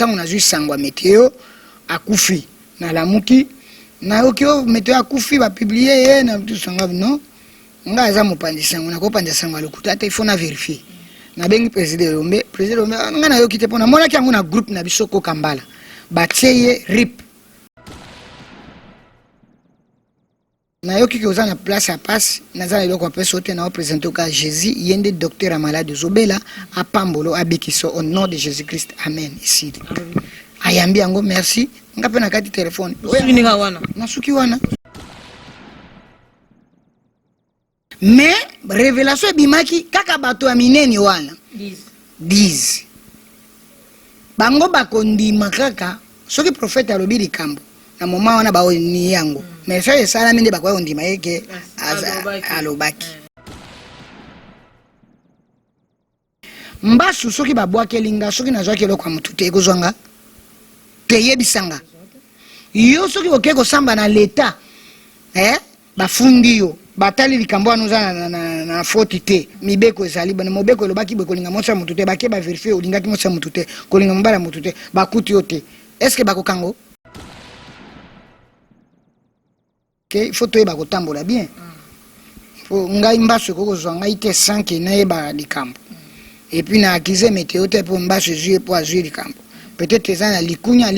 Ntango nazwi sango ya meteo akufi, nalamuki nayoki o meteo akufi, bapublie ye na tusanga non, ngai aza mopanzi sango, nakopanza sango ya lokuta te, il faut na verifier. Nabengi président Elombe, président Elombe, ah, ngai nayoki te mpo namonaki yango na groupe na biso Kokambala, batie ye rip. Nayoki ke oza na place ya pasi, naza na eloko ya pesa yo te, nao presente yo kaka Jesus, ye nde docteur ya malade ozobela, apambolo abikisa au nom de Jesus Christ, amen. Esili ayambi yango, merci. Nga pe nakati telefone, nasuki wana. Mais revelation ebimaki kaka bato ya minene wana 10 bango bakondima kaka soki prophète alobi likambo na moment wana baoni yango, mais soki esalami nde bakoya kondima ye ke alobaki. Mbasu soki babwakeli nga, soki nazwaki eloko ya motu te, ekozwa nga te. Yebisa nga yo, soki oke kosamba na leta, eh, bafundi yo, batali likambo wana, oza na faute te, mibeko ezali, mobeko elobaki boye, kolinga mwasi ya motu te, bake baverifie, olingaki mwasi ya motu te, kolinga mobali ya motu te, bakuti yo te, est-ce bakokango? Ke il faut toyeba kotambola bien. Po ngai mbasu ekoki kozwa ngai te sans ke nayeba likambo. Et puis na accuse meteo te mpo mbasu ezwi ye mpo azwi likambo. Peut-être eza na likunya.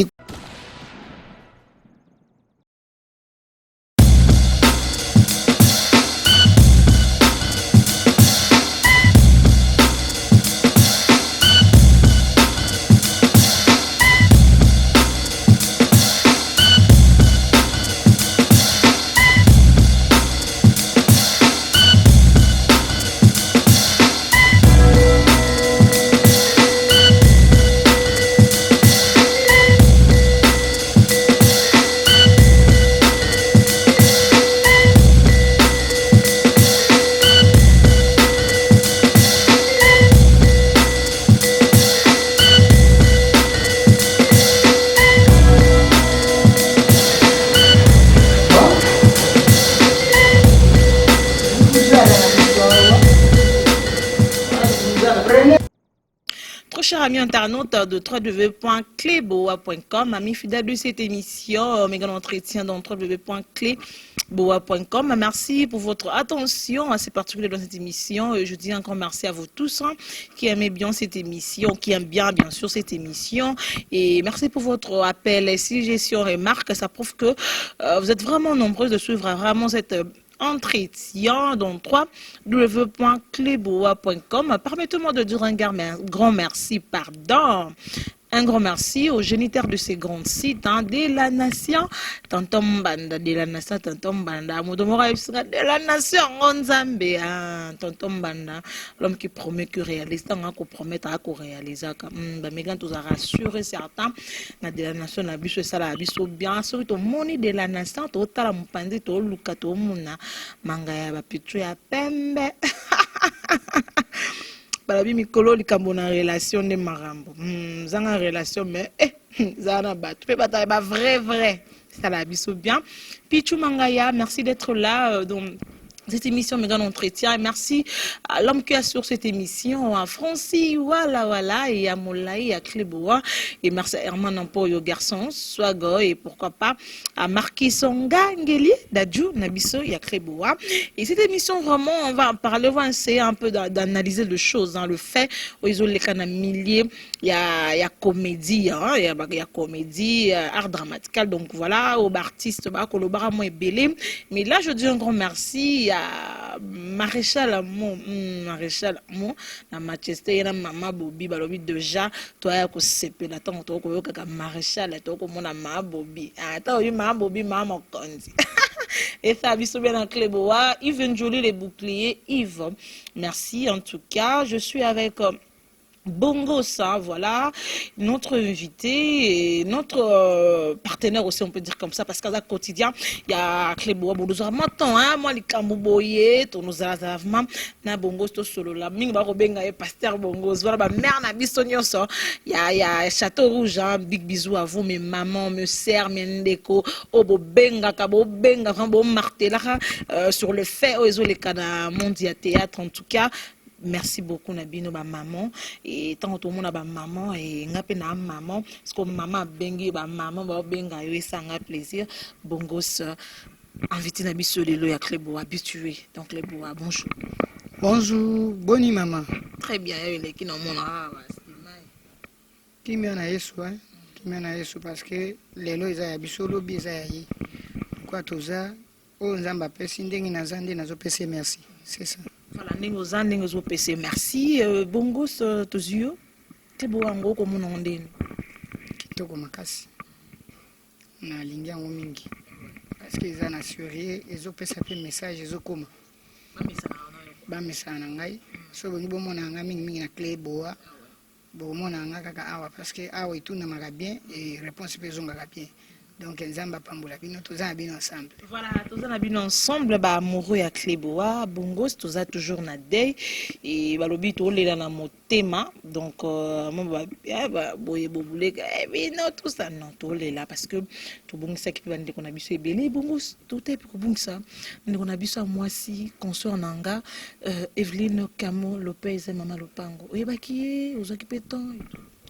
Trop cher ami internaute de www.cleboa.com, ami fidèle de cette émission, méga entretien dans www.cleboa.com. Merci pour votre attention assez particulière dans cette émission. Je dis encore merci à vous tous, hein, qui aimez bien cette émission, qui aiment bien, bien sûr, cette émission. Et merci pour votre appel et suggestions, remarques. Ça prouve que vous êtes vraiment nombreux de suivre vraiment cette entretien dans www.cleboa.com. Permettez-moi de dire un grand merci, pardon. Un grand merci aux géniteurs de ces grands sites, hein, de la nation, Tonton Mbanda, de la nation, Tonton Mbanda, Modomora de la nation, Nzambe, hein, Tonton Mbanda, l'homme qui promet, qui réalise, tant qu'on promet, à qu'on réalise, bah, mais quand on a rassuré certains, na de la nation, na biso, ça la biso bien, surtout au moni de la nation, to tala mupandi, to luka, to muna, manga ya ba pichu ya pembe. Balobi mikolo likambo na relation nde makambo, zanga relation mais zala na bato mpe bato ya ba vrai vrai sala biso bien. Pichu Mangaya, merci d'être là dans cette émission Méga Entretien. Merci à l'homme qui assure cette émission, à Francis, voilà, voilà, et à Moulay, à Cléboa, et merci à Herman Ampoyo, garçon, Swago, et pourquoi pas à Marquis Songa, Ngeli, Dadju, Nabiso, et à Cléboa. Et cette émission, vraiment, on va en parler, on va essayer un peu d'analyser les choses, hein, le fait, où ils ont les canaux milliers, il y a, il y a comédie, hein, il y a, il y a comédie, art dramatical, donc voilà, au artiste, bah, Kolobara, moi, Belé. Mais là, je dis un grand merci à Maréchal Amo, Maréchal Amo, na Manchester, na Mama Bobi, balobi déjà, toi, ya ko sepela, tango to ko yoka ka Maréchal, to ko mona Mama Bobi. Ah, ta oyi Mama Bobi, Mama Mokonzi. Et ça, biso bien en Cléboa, Yves Njoli, les boucliers, Yves. Merci en tout cas, je suis avec Bongo, ça, voilà, notre invité et notre partenaire aussi, on peut dire comme ça, parce qu'à quotidien, il y a Cléboa, bon, nous avons temps, hein, moi, les Kambouboye, tout nous avons vraiment, na Bongo, tout solo, la mingi, ba, Robenga, et Pasteur Bongo, voilà, ba, mère, na biso, nyonso, il y a, il y a Château Rouge, hein, big bisous à vous, mes mamans, mes sœurs, mes ndeko, oh, bo, benga, ka, bo, benga, vraiment, bo, martela, sur le fait, oh, ils ont les canaux, mondia théâtre, en tout cas. Merci beaucoup na bino ba maman. Et tant tout le monde ba maman et nga pe na maman, parce que maman abengi ba maman ba benga yo esanga plaisir. Bongos invité na biso lelo ya Cleboa habitué. Donc Cleboa, bonjour. Bonjour, boni mama. Très bien, yo eleki na mona awa. Kimia na Yesu, hein? Kimia na Yesu parce que lelo eza ya biso, lobi eza ya ye. Pourquoi toza oyo Nzambe apesi ndenge naza nde nazopesa ye merci. C'est ça. Voilà, ndenge oza ndenge ozopesa ye merci. Bongos tozwi yo Cleboa yango okomona ngo ndeni? Kitoko makasi. Nalingi yango mingi parce que eza na sérieux, ezopesa mpe message, ezokoma. Bamesana na ngai. So bolingi bomona nga mingimingi na Cleboa, bokomona nga kaka awa parce que awa etunamaka bien et réponse mpe ezongaka bien. Donc Nzambe apambola bino, toza na bino ensemble. Voilà, toza na bino ensemble ba amoureux ya Cleboa Bongos, toza toujours na day et balobi tolela na motema. Donc mo ba boye bobuleka bino tout ça non, tolela parce que tobongisaki mpe bandeko na biso ebele. Bongos totai mpe kobongisa ndeko na biso ya mwasi, consort na nga, Evelyne Camo Lopez, mama Lopango. Oyebaki ye, ozwaki mpe temps?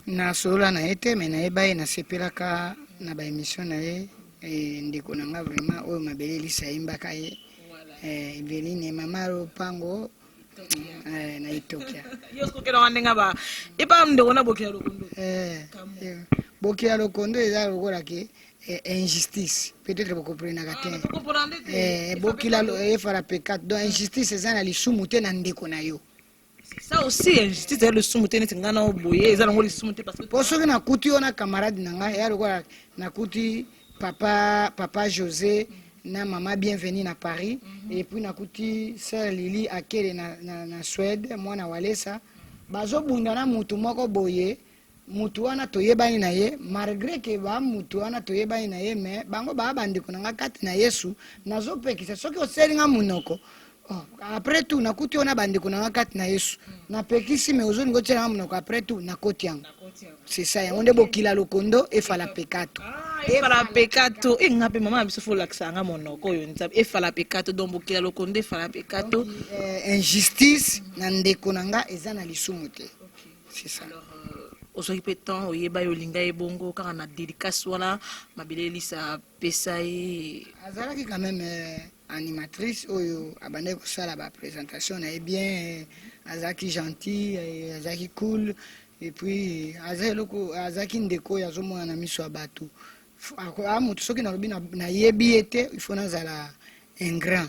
Nasolola na ye te, me nayeba ye, nasepelaka na baémission na ye. Ndeko na nga vraiment oyo mabele elisa ayembaka ye, Eveline mama Lopango na Etokia. Yo sokelaka ndenge ba epa ndeko na bokila lokondo. Bokila lokondo eza lokola ke injustice, peut-être bokomprenaka te. Bokila efala pekato, donc injustice eza na lisumu te na ndeko na yo. Ça aussi injustice eza lisumu te, neti ngai na oboye eza nango lisumu te parce que Po soki nakuti yo na camarade na ngai, eya lokola nakuti papa José na mama Bienvenu na Paris, et puis nakuti sœur Lili akele na Suède, mwana Walesa, bazobunda na mutu moko boye. Mutu wana toyebani na ye, malgré ke ba mutu wana toyebani na ye, mais bango baa bandeko na nga kati na Yesu. Nazopekisa soki oseli nga monoko. Oh, après tout nakuti yo na bandeko na nga kati na Yesu, napekisi, mais ozolinga otiela nga monoko. Après tout nakoti yango, c'est ça. Yango nde bokila lokondo efala pekato. Efala pekato. E nga mpe mama na biso fo olakisa nga monoko oyo Nzambe efala pekato. Donc bokila lokondo efala pekato. Injustice na ndeko na nga eza na lisumu te, c'est ça. Ozwaki mpe temps oyeba ye, olinga ye bongo kaka na dédicace wana mabele elisa apesa ye? Azalaki quand même animatrice oyo abandaki kosala baprésentation na ye bien. Azalaki gentil, azalaki cool, et puis aza eloko, azalaki ndeko oyo azomona na miso ya bato. A moto soki nalobi nayebi ye te, il faut nazala ingrat.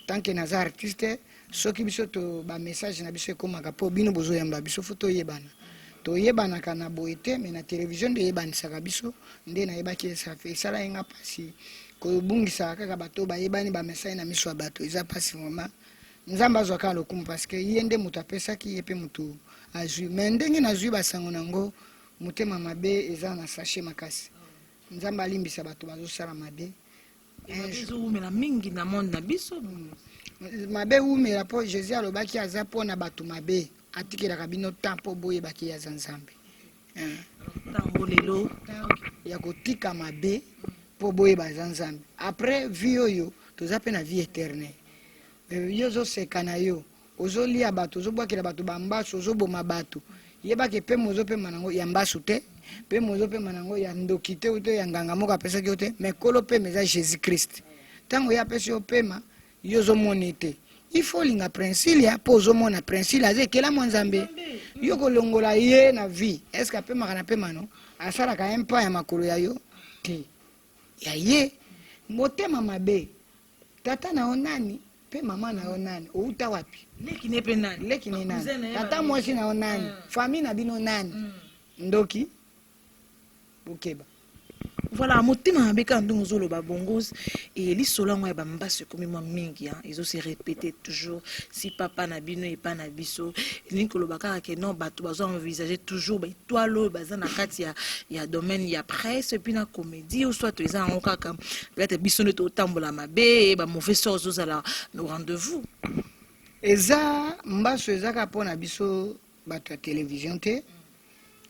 Tant que naza artiste, soki biso to bamessage na biso ekomaka mpo bino bozoyamba biso, fo toyebana. Toyebanaka na boye te, mais na télévision nde eyebanisaka biso. Nde nayebaki, esala ye nga mpasi kobungisaka kaka bato bayebani bamessage na miso ya bato, eza mpasi vraiment. Nzambe azwa kaka lokumu parce que ye nde moto apesaki, ye mpe moto azwi. Mais ndenge nazwi basango nango, motema mabe eza na sachet makasi. Nzambe alimbisa bato bazosala mabe. Ezowumela mingi na monde na biso. Mabe ewumela mpo Jésus alobaki aza mpona bato mabe, atikelaka bino temps mpo boyebaki ye aza Nzambe. Ntango lelo ya kotika mabe mpo boyeba aza Nzambe. Après vie oyo toza mpe na vie éternelle. Yo ozoseka na yo, ozolia bato, ozobwakela bato bambasu, ozoboma bato, yebaki pema ozopema nango ya mbasu te, pema ozopema nango ya ndoki te, te ya nganga moko apesaki yo te, mais kolo pema eza Jésus Christ. Ntango ye apesi yo pema, yo ozomona ete il faut olinga Princilia mpo ozomona Princilia aza ekelamu ya Nzambe. Yo kolongola ye na vie, est ce que apemaka na pema? No, asalaka un pas ya makolo ya yo te, ya ye motema mabe. Tata na yo nani mpe mama na yo nani? Outa wapi? Leki ne mpe nani? Leki ne nani? Tata mwasi na yo nani? Famille na bino nani? Ndoki, bokeba. Voilà, motema mabe kaka ndenge ozoloba bongo. E lisolo yango ya bambaso ekomi mwa mingi, ezose répéter toujours si papa na bino epa na biso. Elingi koloba kaka ke non, bato bazo envisager toujours baétoile oyo baza na kati ya domaine ya presse et puis na comédie, ou soit eza yango kaka peut-être biso nde totambola mabe, bamauvais sort ozozala no rendez-vous. Eza mbaso eza kaka mpona biso bato ya télévision te,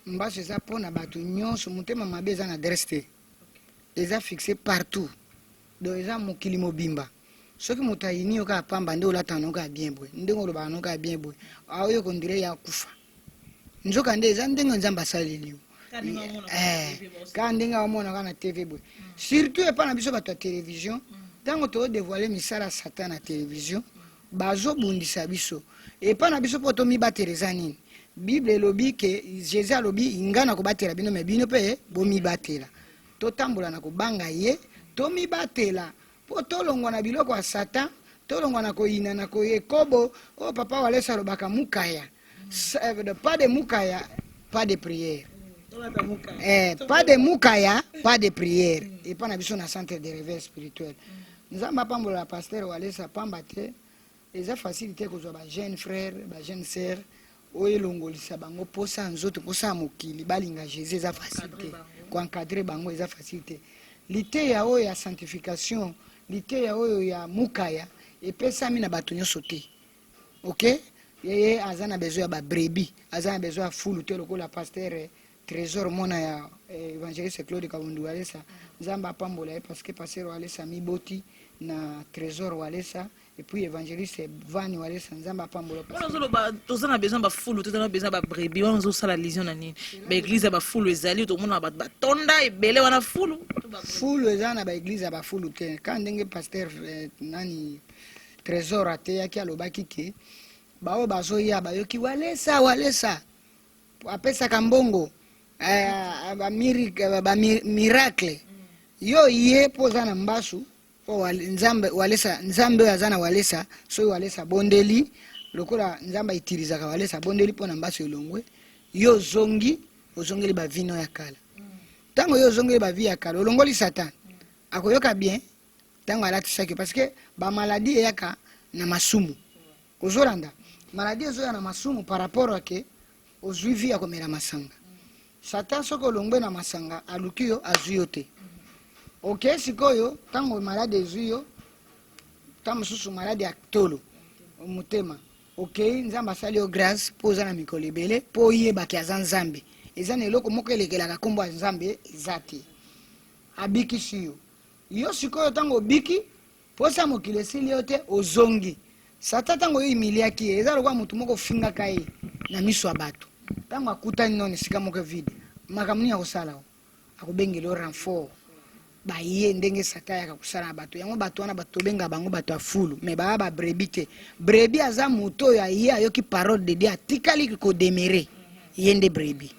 mbaso eza mpona bato nyonso. Motema mabe eza na adresse te, eza fixe partout, donc eza mokili mobimba. Soki moto ayini yo kaka pamba nde olataka no kaka bien boye, ndenge olobaka no kaka bien boye, aoyoka ondire ye akufa. Nzoka nde eza ndenge Nzambe asaleli yo. Kaka ndenge aomona kaka na TV boye. Surtout epa na biso bato ya television, ntango tozodevoile misala ya Satan na television, bazobundisa biso. Epa na biso mpo tomibatela eza nini? Bible elobi ke Jesus alobi nga na kobatela bino, me bino mpe bomibatela. Totambola na kobanga ye, tomibatela mpo tolongwa na biloko ya Satan, tolongwa na koyina na koyekobo oyo papa Walesa alobaka mukaya. Pas de mukaya, pas de prière. Pas de mukaya, pas de prière. Epa na biso na centre de réveil spirituel. Nzambe apambola pasteur Walesa pamba te eza facile te kozwa ba jeune frère, ba jeune sœur oyo elongolisa bango posa ya nzoto, posa ya mokili, balinga Jésus eza facile te. Koencadre bango eza facile te. Liteya oyo ya sanctification, liteya oyo ya mukaya epesami na bato nyonso te. Ok? Ye aza na besoin ya ba brebis, aza na besoin ya fulu te lokola pasteur Trésor mwana ya évangéliste Claude Kabundu Walesa. Nzambe apambola ye parce que pasteur Walesa miboti na Trésor Walesa et puis évangéliste Vani Walesa. Nzambe apambola. Wana ozoloba toza na besoin ba fulu, toza na besoin ba brebis, wana ozosala allusion na nini? Ba église ya ba fulu ezali, tomona bato batonda ebele wana fulu. Fulu eza na ba église ya ba fulu te. Ka ndenge pasteur nani Trésor ateyaki alobaki ke baoyo bazoya bayoki Walesa Walesa apesaka mbongo ba miracle yo ye mpo oza na mbasu mpo Nzambe Walesa, Nzambe oyo aza na Walesa, soki Walesa abondeli lokola Nzambe autilisaka Walesa abondeli mpo na mbasu elongwe, yo ozongi ozongeli bavino ya kala. Ntango yo ozongeli bavi ya kala, olongoli Satan akoyoka bien ntango alatisaki, parce que ba maladie eyaka na masumu. Ozolanda maladie ezoya na masumu par rapport ake ozwi vie ya komela masanga. Satan soki olongwe na masanga aluki yo azwi yo te. Ok, sikoyo ntango maladi ezwi yo, ntango mosusu maladi ya tolo motema, ok, Nzambe asali yo grâce mpo oza na mikolo ebele mpo oyebaki aza Nzambe. Eza na eloko moko elekelaka nkombo ya Nzambe eza te. Abikisi yo. Yo sikoyo ntango obiki, posa mokili esili yo te, ozongi. Satan ntango yo humiliaki ye, eza lokola motu moko ofingaka ye na miso ya bato. Ntango akutani nano esika moko vide, makambo nini akosala o? Akobengela yo renfort. Baye ndenge Satan ayaka kosala na bato. Yango bato wana bato tobenga bango bato ya fulu, mais baya ba brebis te. Brebis aza moto oyo aye ayoki parole de Dieu, atikali kodemere. Ye nde brebis.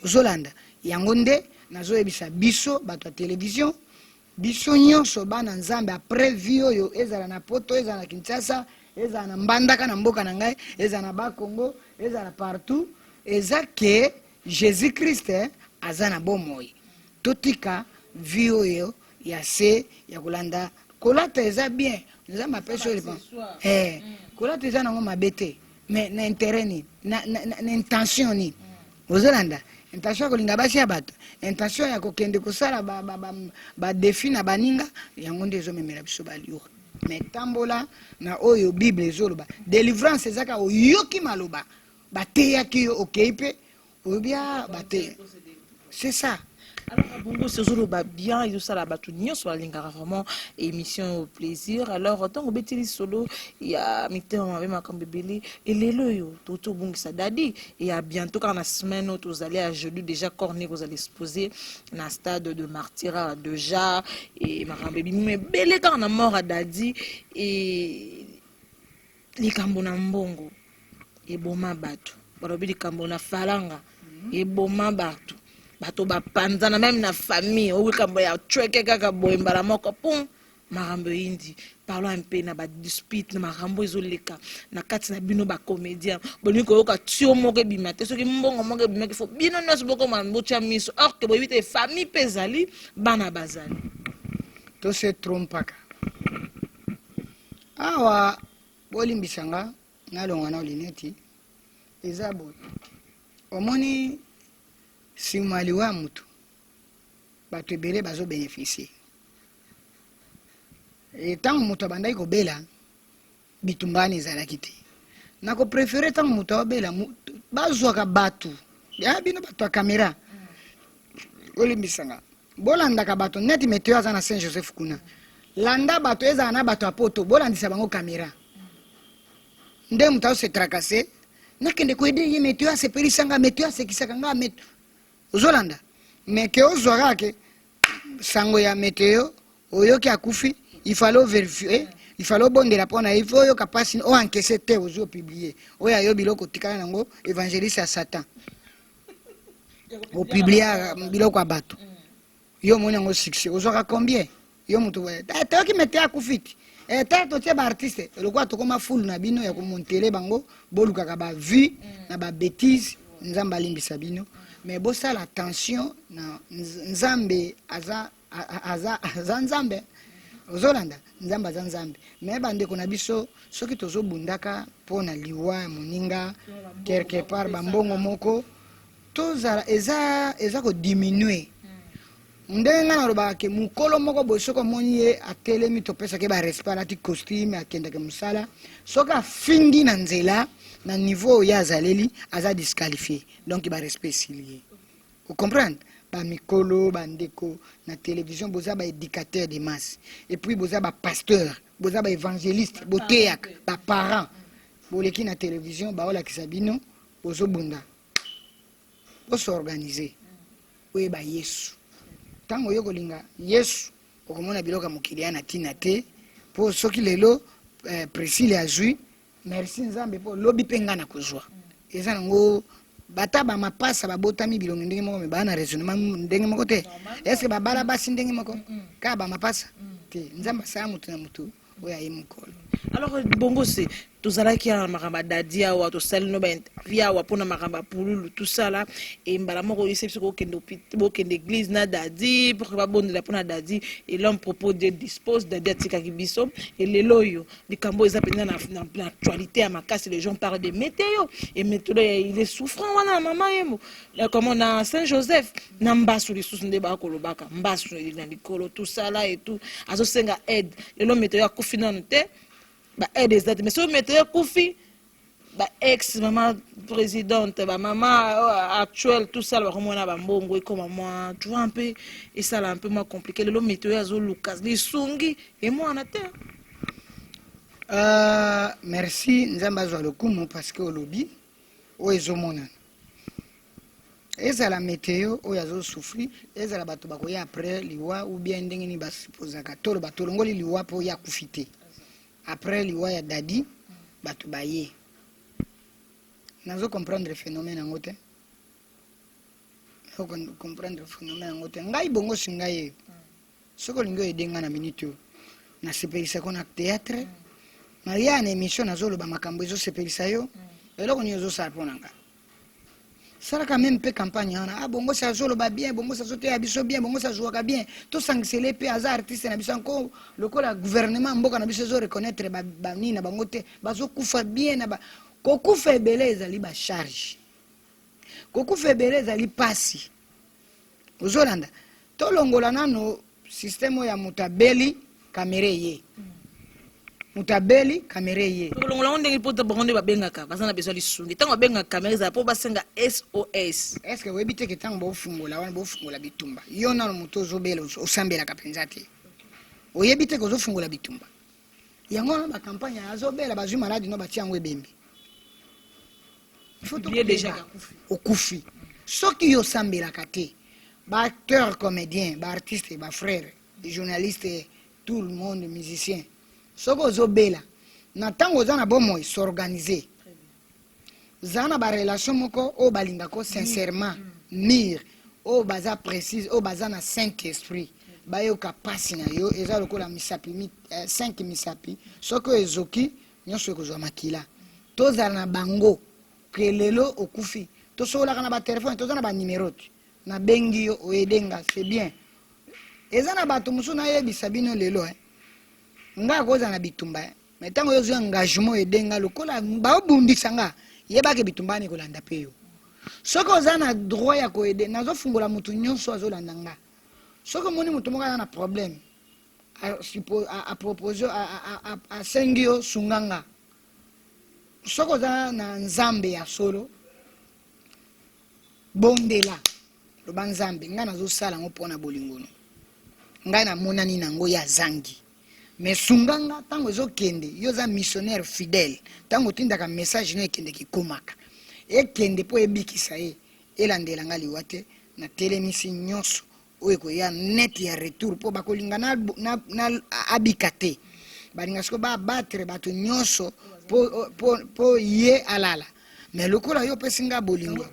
Ozolanda yango nde nazoyebisa biso bato ya television, biso nyonso bana Nzambe après vie oyo ezala na Poto, ezala na Kinshasa, ezala na Mbandaka na mboka na ngai, ezala na Bakongo, ezala partout, eza ke Jésus Christ aza na bomoi. Totika vie oyo ya se ya kolanda kolata eza bien, Nzambe apesi oyo kolata eza nango mabe te, mais na intérêt nini, na intention nini? Ozolanda intention ya kolinga basi ya bato, intention ya kokende kosala ba défi na baninga, yango nde ezomemela biso baliwa. Mais tambola na oyo Bible ezoloba. Délivrance ezaka oyoki maloba bateyaki yo, okei mpe oyobi bateya, c'est ça. Alors bongo sozoloba bien, ezosala bato nyonso balingaka vraiment émission au plaisir. Alors ntango obeteli solo ya mitema mabe, makambo ebele, elelo oyo touti obungisa Dadi, ya bientôt kaka na semaine oyo tozali ya jeudi déjà corne kozala exposé na stade de Martyrs déjà, e makambo ebimi ebele kaka na mort ya Dadi. E likambo na mbongo eboma bato, balobi likambo na falanga eboma bato, bato bapanzana même na famille. Oyo likambo ya cweke kaka boye, mbala moko pum, makambo eyindi. Parlons un peu na badispute na makambo ezoleka na kati na bino bacomédien. Bolingi koyoka tio moko ebima te, soki mbongo moko ebimaki, fo bino nyonso bokoma botya miso, or ke boyebi te famille mpe ezali, bana bazali. Tose trompaka awa, bolimbisa nga nalonga na lineti. Eza boye, omoni nsima liwa ya motu, bato ebele bazobénéficie. Ntango moto abandaki kobela, bitumba wana ezalaki te. Nakopréférer ntango moto aobela, bazwaka bato ya bino, bato ya caméra, olimbisanga, bolandaka bato neti meteo aza na Saint Joseph kuna. Landa bato, ezala na bato ya poto, bolandisa bango kamera. Nde moto azo se tracasser, nakende koaider ye, meteo asepelisa nga, meteo asekisaka nga, meteo. Ozolanda? Mais ke ozwa kaka ke sango ya meteo, oyoki akufi, il fallait vérifier, il fallait obondela mpo na ye, il faut oyoka mpasi, o encaisse te, ozwi opublier. Oyo ayo biloko otikala nango, évangéliste ya Satan. Opublier biloko ya bato. Yo omoni yango succès, ozwaka combien? Yo moto toyoki meteo akufi ti. Te totie baartiste lokola tokoma fulu na bino ya komontele bango, bolukaka bavue na babêtises. Nzambe alimbisa bino, mais bosala attention na Nzambe. Aza aza aza Nzambe. Ozolanda? Nzambe aza Nzambe. Mais bandeko na biso, soki tozobundaka mpo na liwa ya moninga, quelque part bambongo moko tozala eza kodiminuer. Ndenge ngai nalobaka ke mokolo moko boye, soki omoni ye atelemi, topesaki ye barespect, alati costume, akendeke mosala, soki afingi na nzela na niveau oyo ye azaleli, aza disqualifié. Donc barespect esili ye. Ocomprendre? Bamikolo, bandeko na télévision, boza baéducateur de masse, et puis boza bapasteur, boza baévangéliste, boteyaka, baparent. Boleki na télévision, baolakisa bino bozobunda. Bos'organiser, oyeba Yesu. Ntango oyo kolinga Yesu, okomona biloko ya mokili ya na ntina te. Mpo soki lelo Priscille azwi, merci Nzambe, mpo lobi mpe ngai na kozwa. Eza nango bata bamapasa babotami bilongi ndenge moko, mais baa na raisonnement ndenge moko te. Est-ce babala basi ndenge moko kaka bamapasa te? Nzambe asala motu na motu oyo aye mokolo. Alors bongo se tozalaki awa na makambo ya Dadi awa, tosali no bainterview awa mpona makambo ya pululu, tosala e mbala moko oyebisa biso kokende, bokende église na Dadi pour que babondela mpona Dadi. Et l'homme propos, Dieu dispose. Dadi atikaki biso. E lelo oyo likambo eza mpenza na actualité ya makasi, les gens parlent de météo et météo, il est souffrant wana na mama yemo, comment, na Saint Joseph na mbasu lisusu nde bakolobaka mbasu na likolo, tosala et tout, azosenga aide. Lelo météo akufi nanu te, baaide eza te, mais soki météo ekufi, ba ex mama présidente, bamama actuelle, tout ça, bakomona bambongo ekoma mwa, tu vois un peu, esala un peu mwa compliqué. Lelo météo azoluka lisungi emwana te. Merci, Nzambe azwa lokumu, parce que olobi oyo ezomonana. Ezala meteo oyo azosouffrir, ezala bato bakoya après liwa ou bien ndenge nini basupposaka, toloba tolongoli liwa mpo ye akufi te. Après liwa ya Dadi, bato baye, nazo comprendre phénomène yango te, comprendre phénomène yango te. Ngai bongo si ngai eyo, soki olingi oaider ngai na minute oyo, nasepelisako na théâtre, naya na émission, nazoloba makambo ezosepelisa yo. Eloko nini ozosala mpo na ngai? Salaka même mpe campagne wana. Ah, bongo si azoloba bien, bongo si azoteya biso bien, bongo si azwaka bien, tosangisele mpe aza artiste na biso. Anko lokola gouvernement mboka na biso ezoreconnaître banini na bango te, bazokufa bien na ba kokufa ebele ezali bacharge, kokufa ebele ezali pasi. Ozolanda? Tolongola nano système oyo ya moto abeli, kamera eye, moto abeli, kamera eye. Kolongola yango ndenge mpo bango nde babengaka, baza na besoin lisungi. Ntango babengaka, kamera ezala mpo basenga SOS. Est ce que oyebi te ke ntango bofungola wana, bofungola bitumba? Yo nano moto ozobela, osambelaka mpenza te, oyebi te ke ozofungola bitumba. Yango wana bacampagne, azobela, bazwi maladi no, batia yango ebembe. Okufi soki yo osambelaka te. Baacteur comédien, baartiste, bafrère journaliste, tout le monde, musicien, soki ozobela, na ntango oza na bomoi, s'organiser, zala na barelation moko oyo balingako sincèrement, mire oyo baza précise, oyo baza na Saint Esprit, bayoka mpasi na yo. Eza lokola misapi 5 misapi, soki oyo ezoki, nyonso ekozwa makila. Tozala na bango ke lelo okufi, tosololaka na batelefone, toza na banimero te, nabengi yo, oaider nga, c'est bien. Eza na bato mosusu, nayebisa bino lelo, eh. Nga akozala na bitumba, eh. Mais ntango yo ozwi engagement, oaider nga, lokola baobundisa nga, yebake bitumba wana ekolanda mpe yo. Soki oza na droit ya koaider, nazofungola motu nyonso azolanda nga. Soki omoni motu moko aza na problème, apropose, asengi yo sunga nga, soki oza na Nzambe ya solo, bondela, loba: "Nzambe, ngai nazosala yango mpona bolingono. Ngai namonani nango, ye azangi." Mais sunga nga ntango ezokende, yo oza missionnaire fidèle, ntango otindaka message no ekendeki, ekomaka, ekende mpo ebikisa ye, elandela nga liwa te. Natelemisi nyonso oyo ekoya net ya retour, mpo bakolinga na abika te. Balinga sikoyo babattre bato nyonso mpo ye alala. Mais lokola yo opesi nga bolingo,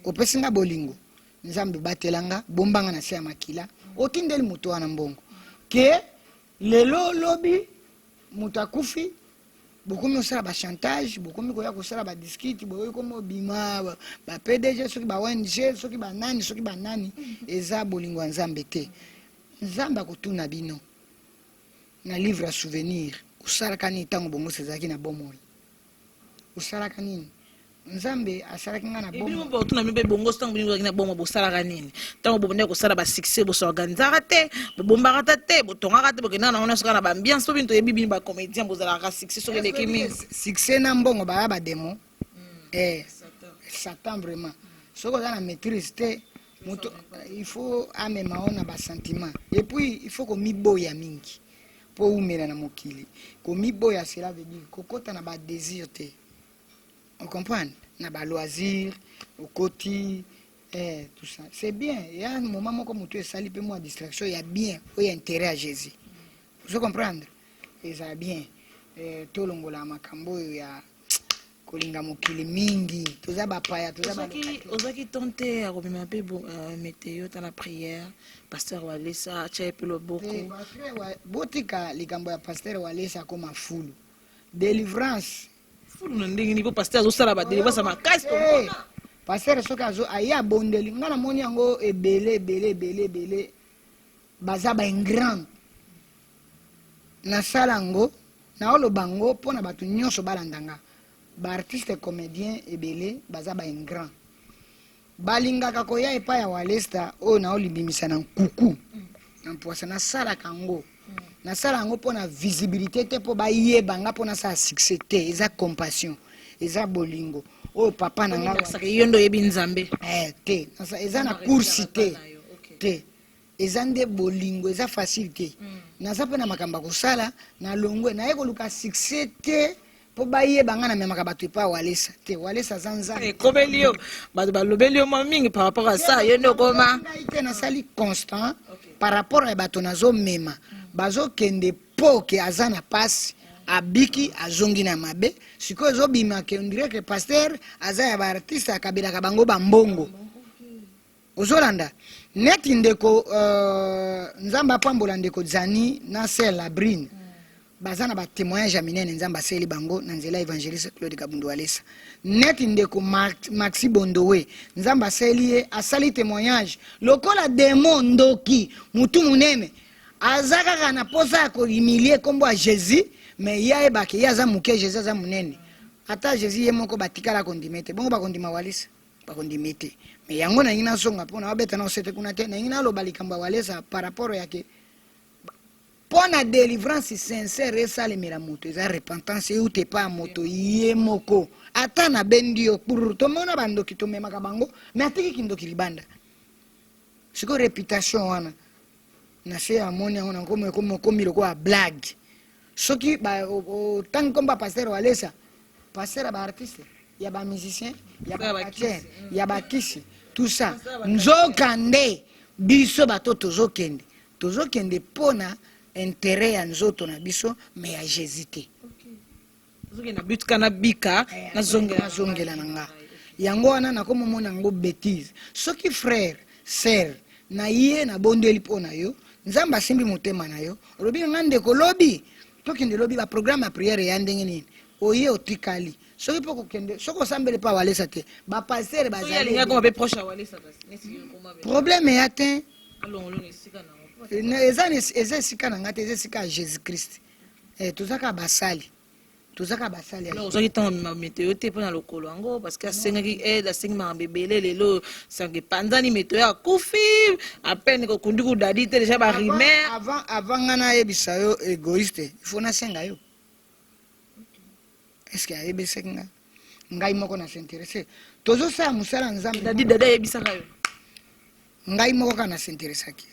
opesi nga bolingo, Nzambe batelanga, bombanga na se ya makila. Otindeli moto wana mbongo ke lelo lobi moto akufi, bokomi kosala bachantage, bokomi koya kosala badiscute, bokomi komi obima ba PDG, soki ba ONG, soki banani, soki banani. Eza bolingo ya Nzambe te. Nzambe akotuna bino na livre ya souvenir: osalaka nini ntango bongosi ezalaki na bomoi? Osalaka nini? Nzambe asalaki nga na bomoi. Otuna bino mpe bongo, ntango bino bozalaki na bomoi, bosalaka nini? Ntango bobandaki kosala basuccès, bosorganizaka te, bobombaka ta te, botongaka te, bokendaka nango nyonso kaka na baambiance? Po bino toyebi bino bacomédien, bozalaka succès soki eleki mingi. Succès na mbongo baya bademo, eh, Satan vraiment. Soki oza na maîtrise te, moto il faut amema o na basentiment. Et puis il faut komiboya mingi mpo umela na mokili. Komiboya, cela veut dire kokɔta na badésir te, ocomprendre, na baloisir okoti, eh, tout ça c'est bien. Ya moment moko moto esali mpe mwa distraction ya bien oyo intérêt ya Jésus, ozo comprendre, eza bien. Eh, tolongola makambo oyo ya kolinga mokili mingi. Toza bapaya, toza. Ozwaki ton te ya komema mpe météo ta na prière, pasteur Walesa atya ye mpe loboko? Botika likambo ya pasteur Walesa, akoma fulu délivrance. Fulu na ndenge nini? Po pasteur azosala badélivrance ya makasi. Pasteur soki azo aye abondeli, nga namoni yango ebele ebele ebele ebele, baza baingrand. Nasala yango, naoloba yango mpona bato nyonso balanda nga. Baartiste comédien ebele baza baingrand, balingaka koya epai ya Walesta oyo naolibimisa na nkuku na mpwasa. Nasalaka yango, nasala yango mpona visibilité te, mpo bayeba nga, mpo nasala succès te. Eza compassion, eza bolingo oyo papa na nga. Yo nde oyebi Nzambe. Eh, te, eza na course te te, eza nde bolingo. Eza facile te. Naza mpe na makambo ya kosala na longwe, naye koluka succès te mpo bayeba nga namemaka bato epa Walesa te. Walesa aza Nzambe. Ekomeli yo, bato balobeli yo mwa mingi par rapport à ça, yo nde okoma. Ngai te, nasali constant par rapport ya bato nazomema, bazokende mpo ke aza na pasi, abiki, azongi na mabe. Sikoyo ezobima ke on dirait que pasteur aza ya baartiste, akabelaka bango bambongo. Ozolanda neti ndeko, Nzambe apambola ndeko Zani na sœur Labrine, baza na batémoignage ya minene Nzambe asali bango na nzela évangéliste Claude Kabundu Walesa. Neti ndeko Maxi Bondowe, Nzambe asali ye, asali témoignage lokola demo ndoki mutu monene aza kaka na posa ya kohumilie nkombo ya Jésus. Mais ye ayebake ye aza moke, Jésus aza monene. Ata Jésus ye moko batikala kondima te, bongo bakondima Walesa? Bakondima te. Mais yango nalingi nazonga mpo na babeta na osete kuna te. Nalingi naloba likambo ya Walesa par rapport yake mpo na délivrance sincère esalemela moto, eza repentance euta epa ya moto ye moko. Ata nabendi yo kpurr, tomona bandoki tomemaka bango, mais atiki kindoki libanda. Sikoyo réputation wana na se amoni yango na nkomo ekomi lokola blague. Soki otangi nkombo ya pasteur Walesa, pasteur ya baartiste, ya bamusicien, ya bachrétien, ya bakisi, tout ça, nzoka nde biso bato tozokende, tozokende mpona intérêt ya nzoto na biso, mais ya Jésus te. Ozokende but kana bika. Nazongela, nazongela na nga. Yango wana nakomomona yango bétise. Soki frère, sœur na ye, nabondeli mpo na yo, Nzambe asimbi motema na yo, olobi na nga: "Ndeko, lobi tokende, lobi baprogramme ya prière eya ndenge nini?" Oye, otikali. Soki mpo kokende, soki osambeli mpo Awalesa te, bapasteur bazali, problème eya te. Eza esika na nga te, eza esika ya Jésus Christ. Eh, toza kaka basali, toza kaka basali. Ozwaki ntango meteo te mpona lokolo yango, parce que asengaki aide, asengi makambo ebele. Lelo sango epanzani, meteo akufi apene kokundi kudadi te, déjà barumeur. Avant nga nayebisa yo égoïste, il faut nasenga yo: est ce que ayebisaki nga? Ngai moko na s'intéresse, tozosala mosala Nzambe. Dadi, dadi ayebisaka yo? Ngai moko kaka na s'intéressaki.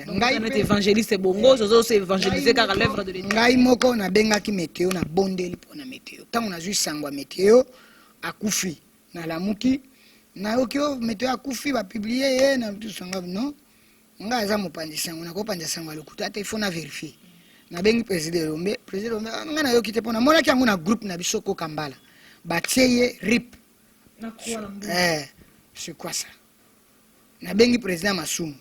Ngai neti évangéliste bongo, ozo se évangéliser kaka l'œuvre de l'État. Ngai moko nabengaki Meteo, nabondeli mpo na Meteo. Ntango nazwi sango ya Meteo akufi, nalamuki, nayoki o Meteo akufi, bapublier ye na tusanga. Non, ngai aza mopanzi sango, nakopanza sango ya lokuta te. Il faut na vérifier. Nabengi président Elombe. Président Elombe: "Ah, ngai nayoki te, mpo namonaki yango na groupe na biso koka mbala batie ye RIP." C'est quoi ça? Nabengi président Masumu: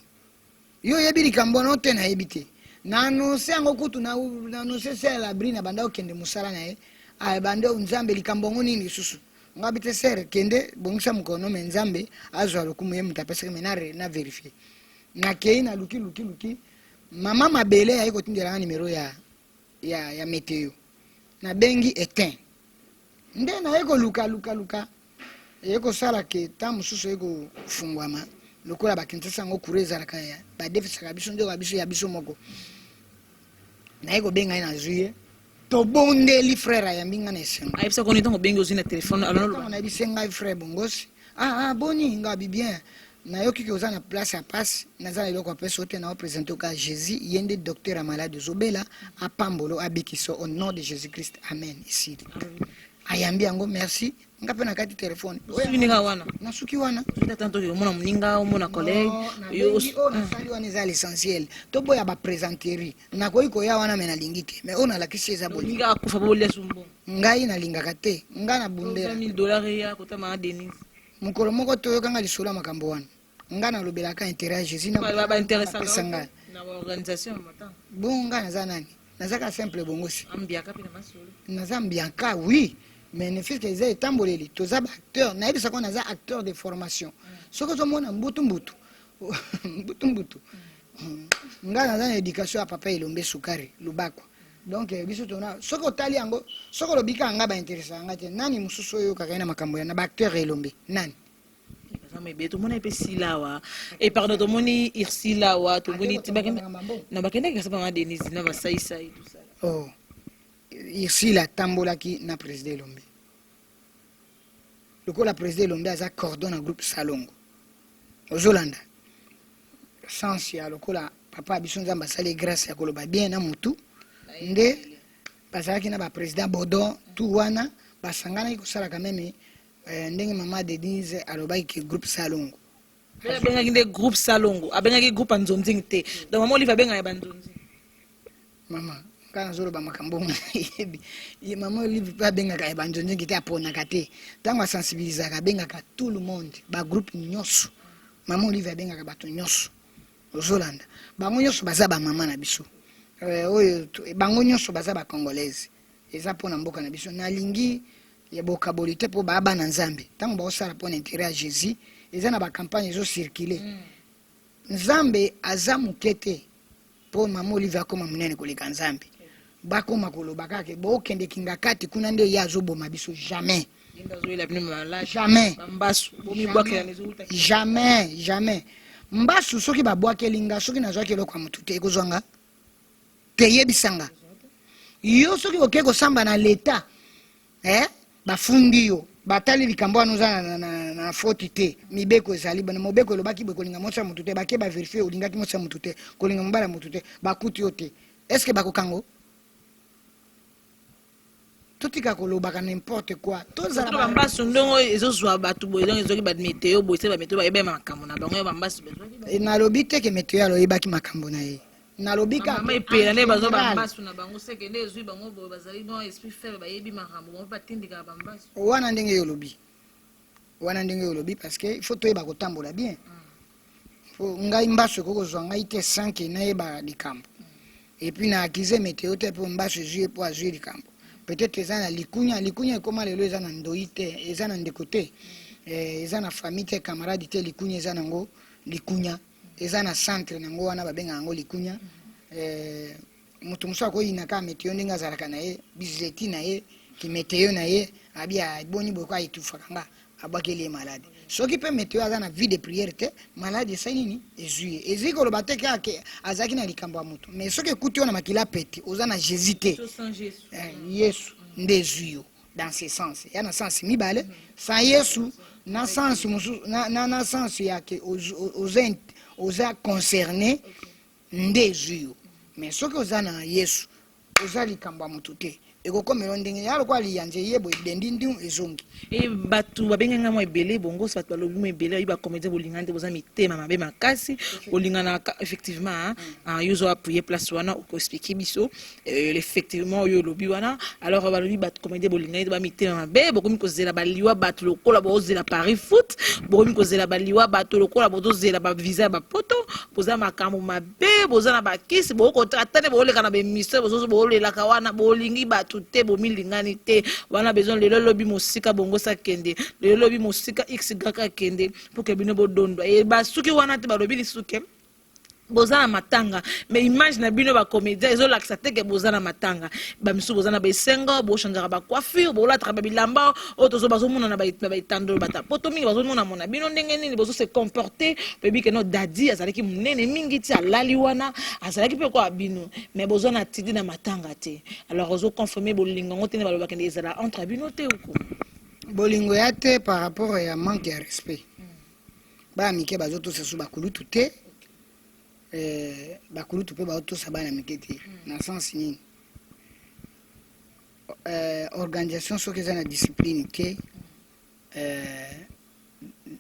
"Yo oyebi likambo wana te?" "Nayebi te." Na annonce yango kutu, na annonce sœur Labri na banda okende mosala na ye. Bande Nzambe, likambo yango nini lisusu? Nga bi te: "Sœur, kende bongisa mokono." Me Nzambe azwa lokumu, ye moto apesaki. Me na vérifier, nakei, naluki, luki, luki. Mama Mabele aye kotindelanga nimero ya Meteo. Nabengi etin nde naye koluka, luka, luka, eye kosala ke ta mosusu eye kofungwama lokola bakinshasa yango, courant ezalaka ya badefisaka biso nzoka biso ya biso moko. Naye kobenga ye, nazwi ye, tobondeli. Frère ayambi nga na esengo. Ayebisaka oni ntango obengi, ozwi na telefone? Ntango nayebisi ngai: "Frère Bongosi, ah, ah, boni?" Nga bi: "Bien, nayoki ke oza na place ya pasi. Naza na eloko apesi yo te, na oprésenter oka Jésus, ye nde docteur ya malade. Ozobela, apambolo, abikisa au nom de Jésus Christ, amen." Esili, ayambi yango: "Merci." Nga mpe na kati telefone. Osuki ndenge wana? Nasuki wana. Tata, toki omona moninga, omona collègue. Oyo nasali wana eza l'essentiel. Toboya baplaisanterie. Nakoki koya wana, me nalingi te. Me oyo nalakisi eza bolingo. Akufa po bolia sumbo. Ngai nalingaka te, ngai nabundela. 1000 $ eya kotama Denise. Mokolo moko toyokanga lisolo ya makambo wana. Ngai nalobelaka intérêt ya Jésus. Baintéressaka na baorganisation. Bon, ngai naza nani? Nazaka simple Bongosi. Ambiaka mpe na masolo. Naza mbianka, oui, mais ne fût-ce que eza etamboleli. Toza baacteur, nayebisaka, naza acteur de formation. Soki ozomona mbutu mbutu mbutu mbutu, ngai naza na éducation ya papa Elombe Sukari Lubakwa. Donc biso tona, soki otali yango, soki olobi kaka ngai bainteresaka ngai te, nani mosusu oyo oyokaka ye na makambo ya na baacteur Elombe? Nani? Baza ebele. Tomoni mpe Sila awa e, pardon, tomoni Irsila awa, tomoni na bakendaki kasi mama Denise na basaisai, tout ça. Oh, Irsila atambolaki na président Elombe. Lokola président Elombe aza cordon na groupe Salongo, ozolanda sens ya lokola papa biso, Nzambe asali grâce ya koloba bien na mutu nde bazalaki na baprésident Bodon tu wana, basanganaki kosalaka meme ndenge mama Denise alobaki ke groupe Salongo. Abengaki nde groupe Salongo, abengaki groupe ya Nzonzing te. Donc mama Olive abengaka ya banzonzing. Mama, nga nazoloba makambo yebi. Mama Olive mpe abengaka ya banzonzingi te, aponaka te. Ntango asensibilisaka, abengaka tout le monde, bagroupe nyonso. Mama Olive abengaka bato nyonso, ozolanda, bango nyonso baza bamama na biso. Oyo bango nyonso baza bacongolaise, eza mpona mboka na biso. Nalingi ya bokaboli te, mpo baa bana Nzambe. Ntango baosala mpona intérêt ya Jésus, eza na bacampagne ezocirculer. Nzambe aza moke te mpo mama Olive akóma monene koleka Nzambe. Bakóma koloba kaka bookende kinga kati kuna nde ye azoboma biso. Jamais, jamais, jamais, jamais. Mbasu soki babwakeli nga, soki nazwaki eloko ya motu te, ekozwa nga te. Yebisanga yo, soki oke kosamba na leta, bafundi yo, batali likambo wana, oza na faute te. Mibeko ezali bana, mobeko elobaki boye: kolinga mwasi ya motu te. Bake bavérifier, olingaki mwasi ya motu te, kolinga mobali ya motu te, bakuti yo te. Est-ce bakokango? Totika kolobaka n'importe quoi. Tozala bambasu ndongo ezozwa bato boye. Donc ezwaki bameteo boye se bameteo bayebaki makambo na bango, bambasu. Nalobi te ke meteo aloyebaki makambo na ye. Nalobi kaka epela nde bazwa bambasu na bango, seke nde ezwi bango boye, bazali bon esprit faible, bayebi makambo bango, batindikaka bambasu. Wana ndenge yo olobi, wana ndenge yo olobi, parce que il faut toyeba kotambola bien. Po ngai mbasu ekoki kozwa ngai te sans ke nayeba likambo. Et puis na accuse meteo te mpo mbasu ezwi ye, mpo azwi likambo. Peut-être eza na likunya. Likunya ekóma lelo, eza na ndoi te, eza na ndeko te, eza na famille te, camarade te. Likunya eza nango, likunya eza na centre nango wana, babengaka yango likunya. Moto mosusu akoyina kaka meteo ndenge azalaka na ye bizeti na ye, kimeteo na ye, abi aboni boye ko aetufaka nga, abwakeli ye malade. Soki mpe meteo aza na vie de prière te, malade esali nini? Ezwi ye. Ezwi koloba te kaka ke azalaki na likambo ya moto, mais soki ekuti yo na makila pete, oza na Jésus te, Yesu nde ezwi yo. Dans ce sens, ya na sens mibale: sans Yesu, na sens mosusu, na sens ya ke oza concerné. Nde ezwi yo. Mais soki oza na Yesu, oza likambo ya motu te. Ekokomela yo ndenge ya lokola liyanzi eye boye, edendi ndu ezongi. E bato babengi nga mwa ebele bongo bato balobi mwa ebele, bayebi bacomédien bolingani te, boza mitema mabe makasi, bolinganaka effectivement. Yo ozo appuyer place wana, okoexpliquer biso effectivement oyo olobi wana. Alors balobi bato comédien bolingani te, bamitema mabe, bokomi kozela baliwa bato lokola bozela Paris foot, bokomi kozela baliwa bato lokola bozozela bavisa ya bapoto, boza makambo mabe, boza na bakisi, bokota nde booleka na baémission, boolelaka wana, bolingi bato te, bomilingani te wana. Besoin lelo lobi mosika bongosa akende, lelo lobi mosika x akende, pour que bino bodondwa e basuki wana te. Balobi lisuke boza na matanga, mais image na bino bacomédien ezolakisa te ke boza na matanga. Bamisusu boza na baesengo, bochangeaka bacoiffure, bolataka babilamba oyo tozo bazomona na baetandolo bata poto mingi, bazomona mona bino ndenge nini bozose comporter. Boyebi ke no dadi azalaki monene mingi ti alali wana, azalaki mpe koya bino, mais boza na tidi na matanga te. Alors ozoconfirme bolingo yango te nde balobaka nde ezala entre bino te uko? Bolingo ya te par rapport ya manque ya respect. Bana mike bazotosa so bakulutu te, bakulutu mpe baotosa bana mike te. Na sens nini? Organisation soki eza na discipline te,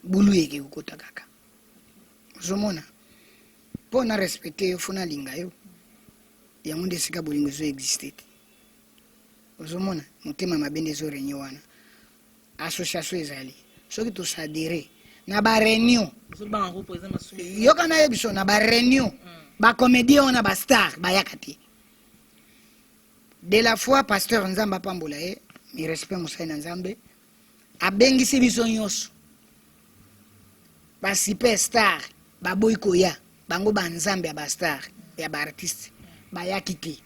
bulu eke kokota kaka. Ozomona, mpo na respecte yo, fo nalinga yo. Yango nde esika bolingo ezoexiste te. Ozomona, motema mabe nde ezorenye wana. Association ezali soki tosadere na baréunion, yoka na ye biso na baréunion, bacomédien wana, bastar bayaka te. De la foi, pasteur, Nzambe apambola ye, mi respect, mosali na Nzambe, abengisi biso nyonso basuperstar, baboyi koya. Bango banzambe ya bastar, ya baartiste, bayaki te.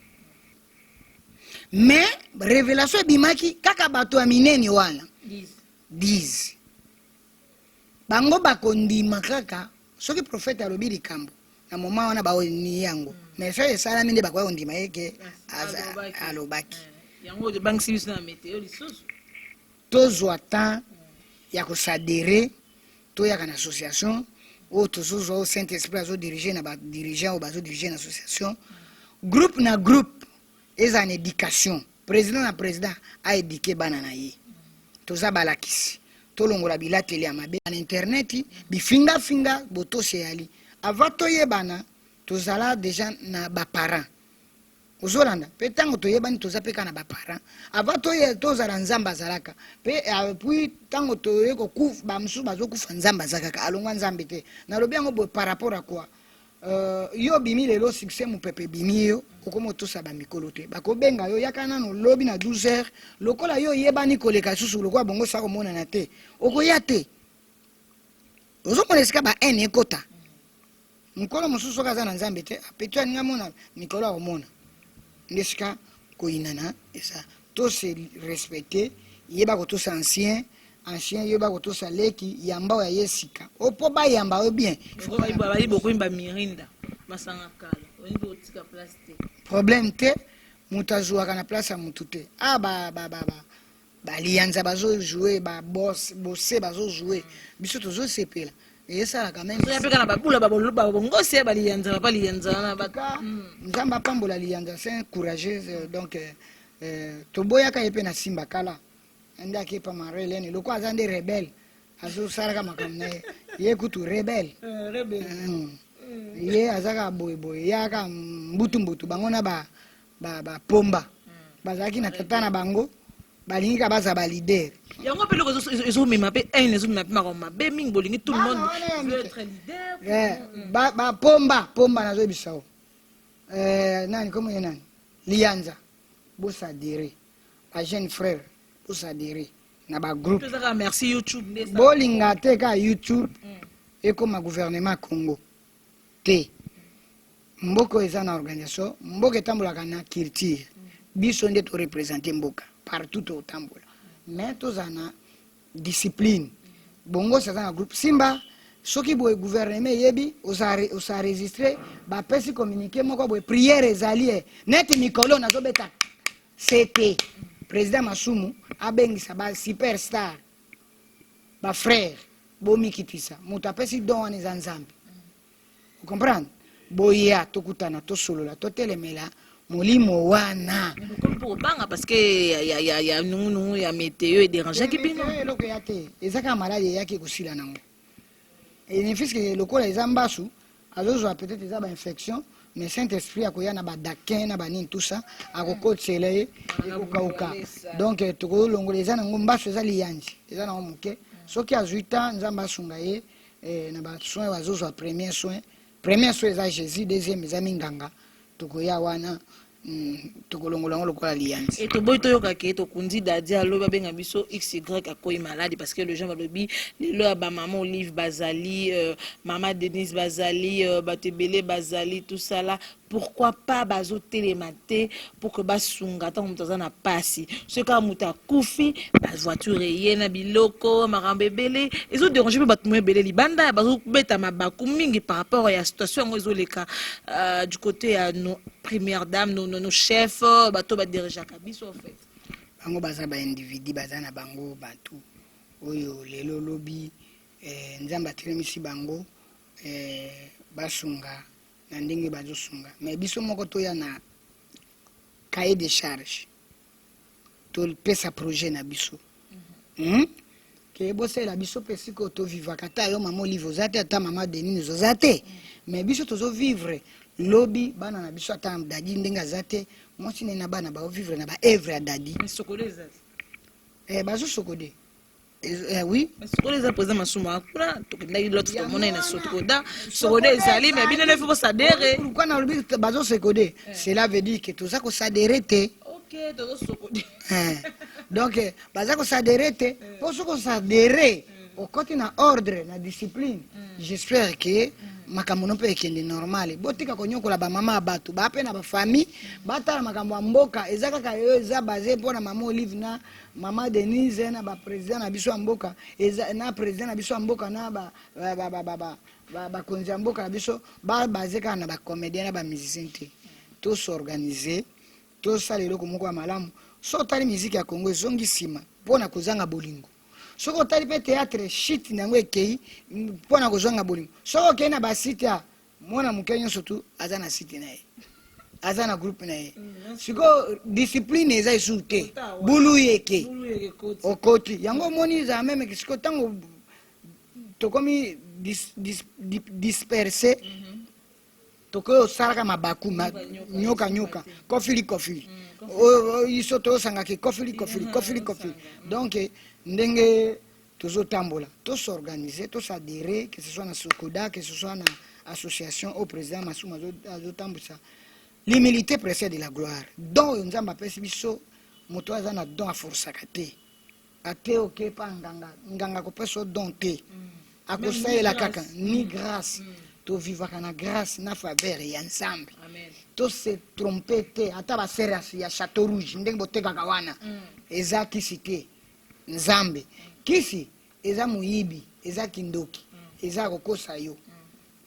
Mais révélation ebimaki kaka bato ya minene wana 10, bango bakondima kaka soki prophète alobi likambo na moment wana, baoni yango. Mais soki esalami nde bakoya kondima ye ke alobaki. Yango ebangisi biso na meteo lisusu. Tozwa temps ya kosadere, toyaka na association oyo tozozwa, oyo Saint Esprit azodirige na badirigeant oyo bazodirige na association. Groupe na groupe ezala na éducation, président na président aéduquer bana na ye. Toza balakisi, tolongola bilateli ya mabe na internet, bifingafinga. Botosi eyali avant toyebana, tozala déjà na baparent. Ozolanda mpe ntango toyebani, toza mpe kaka na baparent avant tozala. Nzambe azalaka mpe, puis ntango toye kokufa, bamosusu bazokufa, Nzambe aza kaka, alongwa Nzambe te. Nalobi yango boye par rapport à quoi? Yo obimi lelo, succès, mopepe ebimi yo, okoma otosa bamikolo te. Bakobenga yo, yaka nano lobi na 12 heures. Lokola yo oyebani koleka lisusu, lokola bongo sa komonana te, okoya te. Ozomona esika ba haine ekota. Mokolo mosusu soki aza na Nzambe te, apeti aninga mona mikolo, akomona nde esika koyinana eza. Tose respecte, yeba kotosa ancien, ancien yeba kotosa leki, yamba oyo aye sika o mpo bayamba oyo bien. Bayi bokoyimba mirinda masanga kala, olingi otika place te. Problème te, moto azwaka na place ya motu te. A ba, ba, ba, ba. Balianza bazojoue, babose bose bazojoue, biso tozosepela, esalaka même. Oya mpe kaka na babula babongosi ya baliyanza, papa liyanza wana. Ka Nzambe apambola liyanza, c'est un courageux. Donc toboyaka ye mpe na Simba kala nde akepa Marie Helene, loko aza nde rebelle, azosalaka makambo na ye, ye kutu rebelle. Ye aza kaka boyeboye, ye aka mbutu-mbutu. Bango na bapomba bazalaki na tata na bango, balingi kaka baza baleader. Yango mpe eloko ezomema mpe haine, ezomema mpe makambo mabe mingi. Bolingi tout le monde veut être leader. Bapomba pomba, nazoyebisa o nani komo ye nani, liyanza, bosadere bajeune frère, bosadere na bagroupe. Tozaka merci YouTube nde. Bolinga te kaka YouTube ekóma gouvernement Congo te. Mboka oyo eza na organisation, mboka etambolaka na culture. Biso nde toreprésente mboka partout totambola, mais tozala na discipline. Bongosi aza na groupe Simba, soki boye gouvernement eyebi, osaenregistre, bapesi communiqué moko boye, prière ezali e neti mikolo nazobeta ct. Président Masumu abengisa basuperstar, bafrère, bomikitisa. Moto apesi don wana eza Nzambe, ocomprendre? Boya tokutana, tosolola, totelemela molimo wana. Comme pour obanga parce que ya nungunungu ya météo edérangeaki bino. Eloko ya te, eza kaka maladi eyaki kosila nango. Ne fût-ce que lokola eza mbasu azozwa, peut-être eza bainfection, mais Saint Esprit akoya na badakin na banini, tout ça, akokotisela ye, ekokauka. Donc tokolongola, eza nango mbasu, eza liyanzi, eza nango moke. Soki azwi ta, Nzambe asunga ye na basoin bazozwa. Premier soin eza Jésus, deuxième eza minganga. Tokoya wana, tokolongola yango lokola liyanzi. E toboyi toyoka ke tokundi Dadi, alobi abenga biso xy akoyi maladi, parce que le gens balobi lelo ya bamama Olive bazali, mama Denise bazali, bato ebele bazali, tout ça là. Pourquoi pas bazotelema te pour que basunga ntango moto aza na pasi? Soki kaka moto akufi, bavoiture eye na biloko, makambo ebele ezodérange mpe bato mo ebele libanda bazobeta mabaku mingi par rapport ya situation yango ezoleka du côté ya nos première dame, nos chefs, bato badirigeaka biso en fait. Bango baza baindividu, baza na bango bato oyo lelo lobi Nzambe atelemisi bango basunga na ndenge bazosunga. Mais biso moko toya na cahier de charge, topesa projet na biso, Ke bosalela biso mpe sikoyo tovivaka. Ata yo mama Olive oza te, ata mama Denise oza te, mais biso tozovivre. Lobi bana na biso, ata Dadi ndenge aza te, mwasi ne na bana baovivre na baœuvre ya Dadi. Sokolo eza Bazosokode, oui. Sokolo eza président Masumu akuna, tokendaki lote, tomonai na Sokoda, Sokoda ezali, mais bino nefo bosadere. Pourquoi nalobi bazosokode? Cela veut dire que toza koadhérer te. Ok, tozosokode. Donc baza koadhérer te, mpo soki oadhérer, okoti na ordre, na discipline. J'espère que makambo no mpe ekende normal. Botika konyokola bamama ya bato, baa mpe na bafamille, batala makambo ya mboka. Eza kaka oyo eza base mpona mama Olive na mama Denise na baprésident na biso ya mboka, eza na président na biso ya mboka na bakonzi ya mboka na biso, babase kaka na bacomédien na bamusicien te. Tos'organiser, tosala eloko moko ya malamu. So otali miziki ya Congo, ezongi nsima mpo na kozanga bolingo. Soki otali mpe théâtre, shit na yango ekei mpo na kozwanga bolingo. Soki okei na basite ya mwana moke nyonso tu aza na site na ye, aza na groupe na ye. Sikoyo discipline eza esusu te, bulu yeke okoti yango omoni ezala même. Sikoyo ntango tokomi dispersé, tokoki osalaka mabaku nyoka nyoka, kofili kofili, biso toyosangaki kofili kofili kofili kofili. Donc ndenge tozotambola, tos'organiser, toadhérer, que ce soit na Sokoda, que ce soit na association au président Masumu azotambwisa. L'humilité précède la gloire. Don oyo Nzambe apesi biso, moto aza na don aforsaka te. Ate oke pa nganga, nganga akopesa yo don te, akosalela kaka ni grâce. Tovivaka na grâce, na faveur ya Nzambe. Tose trompe te. Ata basere ya Château Rouge ndenge botekaka wana, eza kisi te. Nzambe kisi eza moyibi, eza kindoki, eza kokosa yo.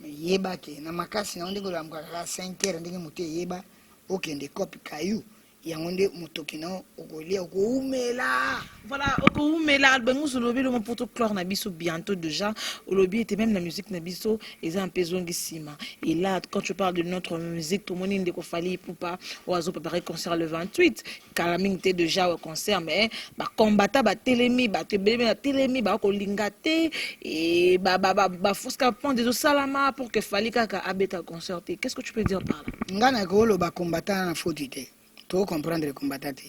Yeba ke na makasi na yo, ndenge olamukaka kaka 5 heures, ndenge moto eyeba okende kope kayu yango nde motoki na yo okolia, okoumela. Voilà, okoumela. Albengus, olobi lomo pour toclore na biso bientôt déjà. Olobi ete même na musique na biso eza mpe ezongi nsima. Et là, quand tu parles de notre musique, tomoni ndeko Fally Ipupa oyo azopréparé concert le 28, kala mingi te déjà au concert, mais bacombattants batelemi, bato ebele batelemi, bakolinga te e bafoska pont ezosalama pour que Fally kaka abeta concert te. Qu'est ce que tu peux dire par là? Nga na koloba combattant na faute te, tocomprendre combattant te.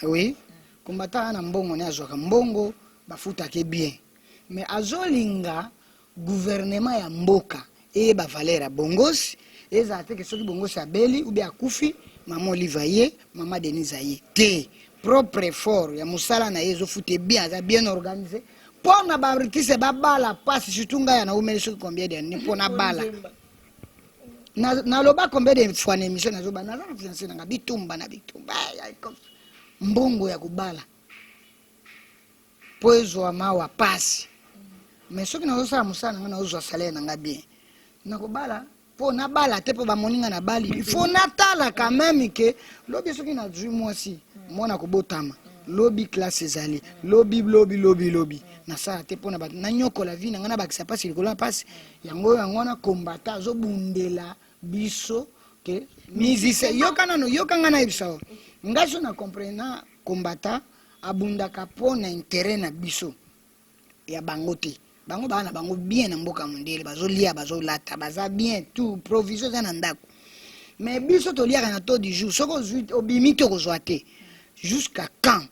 Oui, combattant na mbongo ne azwaka mbongo, bafutaka bien, mais azolinga gouvernement ya mboka eyeba valeur ya bongosi. Ezala te ke soki bongosi abeli ube akufi, mama Olive aye, mama Denise aye te. Propre effort ya mosala na ye ezofuta bien, aza bien organisé. Mpo na baartiste babala mpasi, surtout ngai ya naumeli soki combien d'année mpo nabala. Naloba combien de fois na émission, nazoba naza na fiancé nanga, bitumba na bitumba, mbongo ya kobala mpo ezwa mawa pasi. Mais soki nazosala mosala na ngai, nazozwa salaire na ngai bien, nakobala mpo nabala te mpo bamoni ngai nabali. Il faut natala quand même ke lobi soki nazwi mwasi, mwana kobotama lobi, classe ezali lobi, lobi, lobi, lobi. Nasala te mpona bato nanyokola vie na ngai, nabakisa mpasi likolo ya mpasi. Yango yango wana combattant azobundela. Biso ke musicien, yoka nano, yoka nga nayebisa yo. Nga so na comprena combattant abundaka mpo na intérêt na biso, ya bango te. Bango baa na bango bien na mboka mondele, bazolia, bazolata, baza bien, tout provision eza na ndako. Mais biso toliaka na taux du jour. Soki ozwi, obimi te, okozwa te. Jusqu'à quand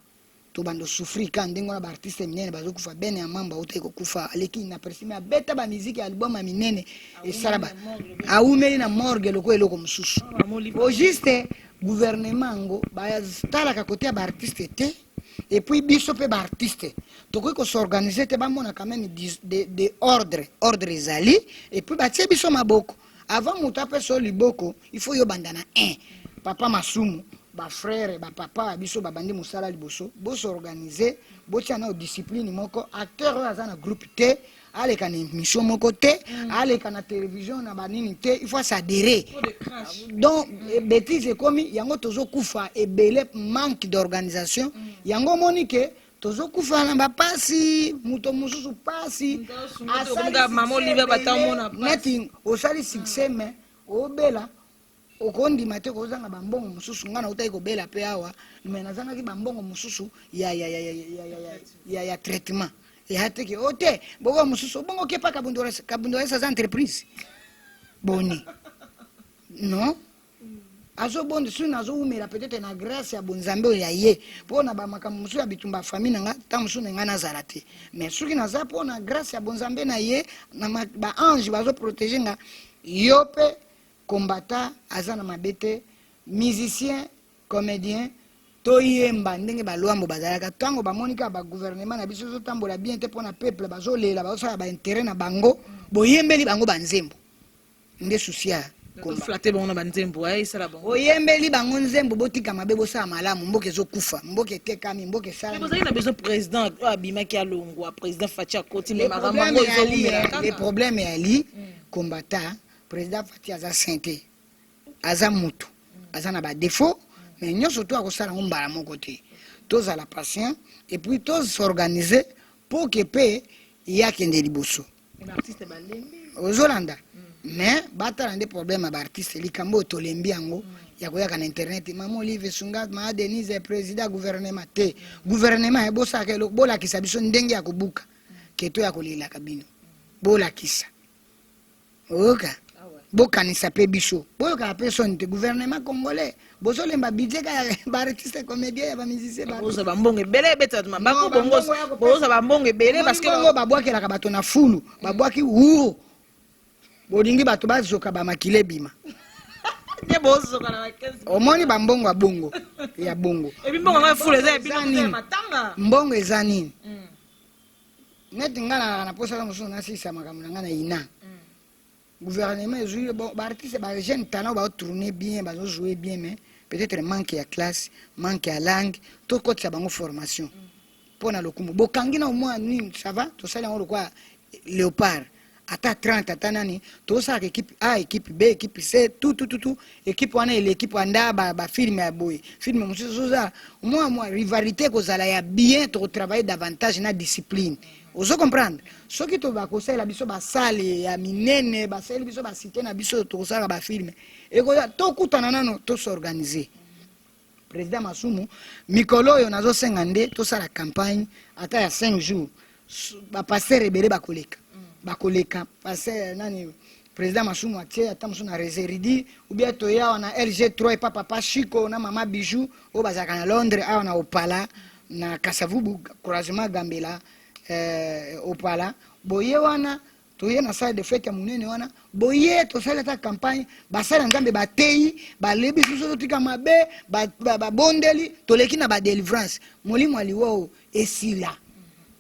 tobanda souffrir ka ndenge wana? Baartiste minene bazokufa. Bene ya Mamba autaki kokufa, aleki na presime, abeta bamiziki ya album ya minene, esala ba awumeli na morgue lokola eloko mosusu. Au juste, gouvernement yango batalaka kote ya baartiste te. Et puis biso mpe baartiste tokoki kos'organiser te? Bamona quand même de ordre ezali, et puis batie biso maboko. Avant moto apesa yo liboko, il faut yo banda na 1. Papa Masumu, bafrère, bapapa ya biso babandi mosala liboso. Bos'organiser, botia na discipline moko. Acteur oyo aza na groupe te, aleka na émission moko te, aleka na télévision na banini te, il faut s'adhérer. Donc bêtise ekomi yango, tozokufa ebele, manque d'organisation. Yango omoni ke tozokufa na bapasi, moto mosusu pasi. Neti osali succès mais obela, okondima te kozanga bambongo mosusu. Ngai nautaki kobela mpe awa, mais nazangaki bambongo mosusu ya traitement. Eya teke o te, boko mosusu obongo kepa Kabundoresa aza entreprise boni non, azobonde soki nazowumela peut-être na grâce ya bonzambe oyo ya ye, mpo na bamakambo mosusu ya bitumba ya famille na nga, ntango mosusu na ngai nazala te. Mais soki naza, mpo na grâce ya bonzambe na ye, na baange bazoprotéger nga. Yo mpe combattant aza na mabe te, musicien, comédien, toyemba ndenge balwambo bazalaka. Ntango bamoni kaka bagouvernement na biso ezotambola bien te mpona peuple, bazolela, bazosala baintérêt na bango, boyembeli bango banzembo nde susi ya flatter bango na banzembo esala bango. Oyembeli bango nzembo, botika mabe, bosala malamu, mboka ezokufa, mboka etekami, mboka esalami. Bozali na besoin président oyo abimaki alongwa, président Fatshi akoti, mais makambo yango ezowumela. Le problème eyali combattant, président Fatshi aza saint te, aza motu, aza na badéfaut, mais nyonso to akosala yango mbala moko te. Tozala patient et puis tos'organiser mpo ke mpe ye akende liboso. Ozolanda, mais batala nde problème ya baartiste. Likambo oyo tolembi yango ya koyaka na internet, mama Olive Sunga, maa Denise, président, gouvernement te. Gouvernement ebosalaka eloko, bolakisa biso ndenge ya kobuka ke to ya kolelaka bino. Bolakisa, oyoka, bokanisa mpe biso, boyokaka mpe soni te. Gouvernement congolais, bozolemba budget ka ya baartiste comédien, ya bamusicien. Bozwa bambongo ebele, ebeta bato mabako bongo, bozwa bambongo ebele parce que bongo babwakelaka bato na fulu, babwaki wuro, bolingi bato bazoka, bamakila ebima. Nde bozoka na bakesi. Omoni bambongo ya bongo, ya bongo. Ebi mbongo yango fulu eza ya bino ya matanga. Mbongo eza nini? Neti ngai nalaka na posa mosusu, nasilisa makambo na ngai na ina. Gouvernement ezwi bon, baartiste, bajeune talent baotourne bien, bazojoue bien, mais peut-être manque ya classe, manque ya langue. Tokotisa bango formation mpo na lokumu. Bokangi na omwa nini, ça va, tosali yango lokwa léopard, ata 30, ata nani, tosalaka équipe A, équipe B, équipe C, tout tout tout tout. Équipe wana ele équipe anda bafilme ya boye, filme mosusu ozozala mwa rivalité ekozala ya bien. Tokotravaille davantage na discipline, ozo comprendre. Soki to bakosalela biso basale ya minene, basaleli biso basite na biso, tokosalaka bafilme ekoya. Tokutana nano, tos'organiser. Président Masumu, mikolo oyo nazosenga nde tosala campagne ata ya 5 jours. Bapasteur ebele bakoleka, bakoleka. Pasteur nani, président Masumu atie ata mosusu na Reseridi, ou bien toye awa na LG 3 epa papa Chiko na mama Bijou oyo bazalaka na Londres, awa na Opala, na Kasavubu, croisement Gambela, Opala. Boye wana, toye na salle de fête ya monene wana. Boye tosali ata campagne, basali ya Nzambe bateyi, balebi biso totika mabe, babondeli, toleki na badélivrance. Molimo ya liwa oyo esila.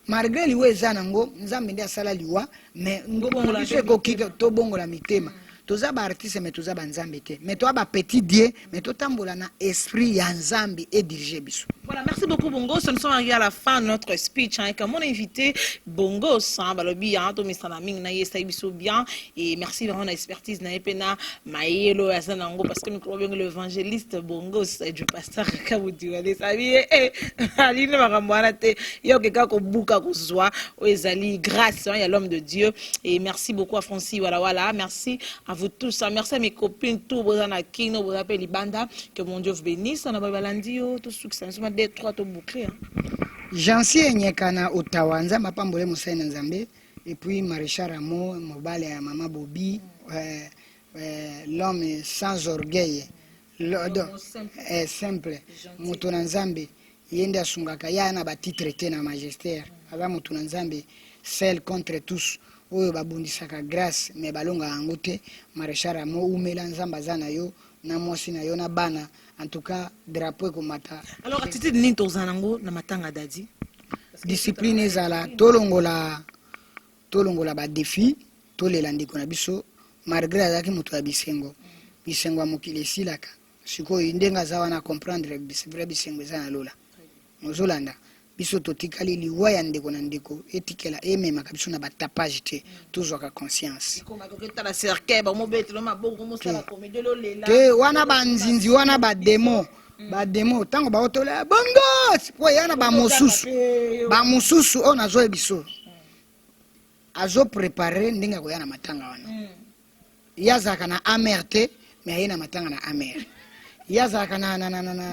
Malgré liwa eza nango, Nzambe nde asala liwa, mais biso ekoki tobongola mitema. Toza baartiste, mais toza banzambe te, mais toza bapetit dieu, mais totambola na esprit ya Nzambe edirige biso. Voilà, merci beaucoup Bongos. Nous sommes arrivés à la fin de notre speech, hein, avec mon invité Bongos, hein, balobi, hein, to misana mingi na ye biso bien et merci vraiment na expertise na ye pe na mayelo ya nango parce que nous croyons bien l'évangéliste Bongos du pasteur Kabudi wale sabi eh aline makambo wana te yo keka kobuka kozwa oyo ezali grâce, hein, ya l'homme de Dieu. Et merci beaucoup à Francis, voilà, merci à vous tous, hein, merci à mes copines, tout boza na kino, boza pe libanda, que mon Dieu vous bénisse. Na balandi yo to sukisa biso ma 2 3 to boucler, hein. Jansi Enyeka na Ottawa, Nzambe apambole mosali na Nzambe. Et puis Maréchal Ramo, mobali ya mama Bobi, l'homme sans orgueil. Simple. Simple. Gentil. Moto na Nzambe, ye nde asungaka ye na batitre te na magistère, aza moto na Nzambe, seul contre tous oyo babundisaka grâce mais balongaka yango te. Maréchal Ramo, umela, Nzambe aza na yo, na mwasi na yo, na bana. En tout cas, drapeau ekomata. Alors, attitude nini tozala nango na matanga, Dadi? Discipline ezala, tolongola badéfis, tolela ndeko na biso malgré azalaki moto ya bisengo. Bisengo ya mokili esilaka. Sikoyo ndenge aza wana, comprendre vrai bisengo eza na lola. Ozolanda biso, totikali liwa ya ndeko na ndeko etikela ememaka biso na batapage te, tozwaka conscience. Tala cercueil, bamobetelo maboko, mosala comédie, lolela. Te, wana banzinzi wana, bademo, bademo, ntango baotola bongo po eya na bamosusu, bamosusu oyo nazoyebi biso azoprépare ndenge akoya na matanga wana. Ye azalaka na Hummer te, mais aye na matanga na Hummer. Ye azalaka na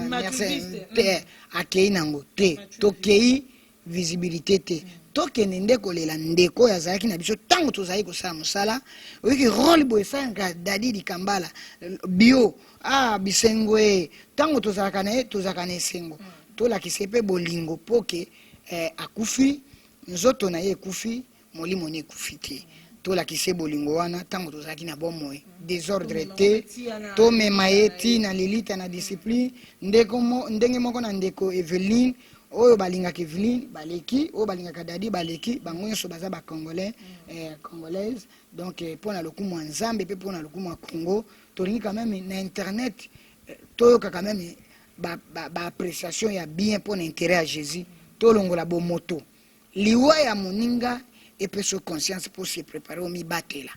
Matuviste. Te, akei nango te. Tokei visibilité te, tokende nde kolela ndeko oyo azalaki na biso ntango tozalaki kosala mosala. Oyoki role boye esalaka Dadi Dikambala bio, ah, bisengo e ntango tozalaka na ye, tozalaka na esengo. Tolakisa ye mpe bolingo mpo ke akufi, nzoto na ye ekufi, molimo ne ekufi te. Tolakisa ye bolingo wana ntango tozalaki na bomoi, désordre te. Tomema ye ti na lilita na discipline. Ndeko ndenge moko na ndeko Eveline, oyo balingaka Eveline baleki, oyo balingaka Dadi baleki, bango nyonso baza bacongolais, congolaise. Donc mpo na lokumu ya Nzambe mpe mpo na lokumu ya Congo, tolingi quand même na internet toyoka quand même baappréciation ba ya bien mpo na intérêt ya Jésus. Tolongola bomoto. Liwa ya moninga epesa conscience mpo se préparer, omibatela.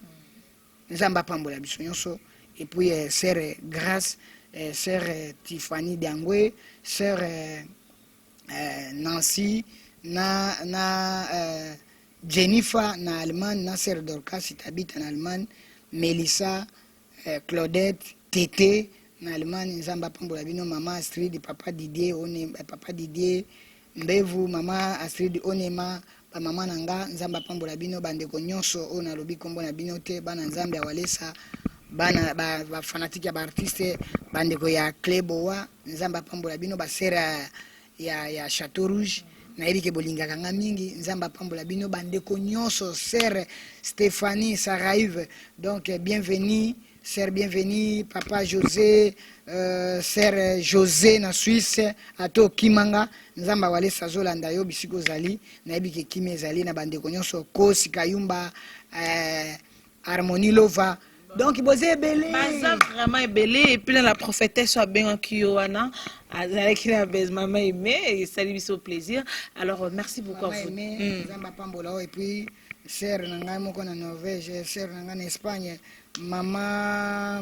Nzambe apambola biso nyonso. Et puis sœur Grâce, sœur Tiffany Diangwe, sœur Nancy na Jennifer na Allemagne, na sœur Dorcas Tabita na Allemagne, Melissa, Claudette Tete na Allemagne, Nzambe apambola bino. Mama Astrid, papa Didier one, papa Didier Mbevu, mama Astrid Onema, bamama na nga, Nzambe apambola bino. Bandeko nyonso oyo nalobi nkombo na bino te, bana Nzambe ya Walesa, bana bafanatike ya baartiste, bandeko ya Cleboa, Nzambe apambola bino. Basere ya Château Rouge, nayebi ke bolingaka nga mingi, Nzambe apambola bino. Bandeko nyonso, sœur Stéphanie Saraive, donc bienvenue sœur, bienvenue papa José, sœur José na Suisse, ata okimanga, Nzambe awalesa azolanda yo bisika ozali. Nayebi ke kimi ezali na bandeko nyonso, Kosi Kayumba, Harmonie Lova, donc boza ebele. Baza vraiment ebele. Et puis na la prophétesse oyo abengaki yo wana, azalaki na base, mama Aimé, esali biso plaisir. Alors merci beaucoup à Mama vous. Aimé, Nzambe apambola oyo. Et puis sœur na ngai moko na Norvège, sœur na ngai na Espagne, mama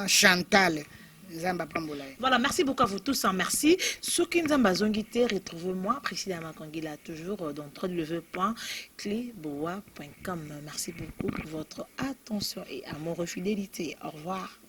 Chantal, Nzambe apambola ye. Voilà, merci beaucoup à vous tous, hein, merci. Soki Nzambe azongi te, retrouvez-moi, Priscilla Makangila, toujours dans www.cleboa.com. Merci beaucoup pour votre attention et amour et fidélité. Au revoir.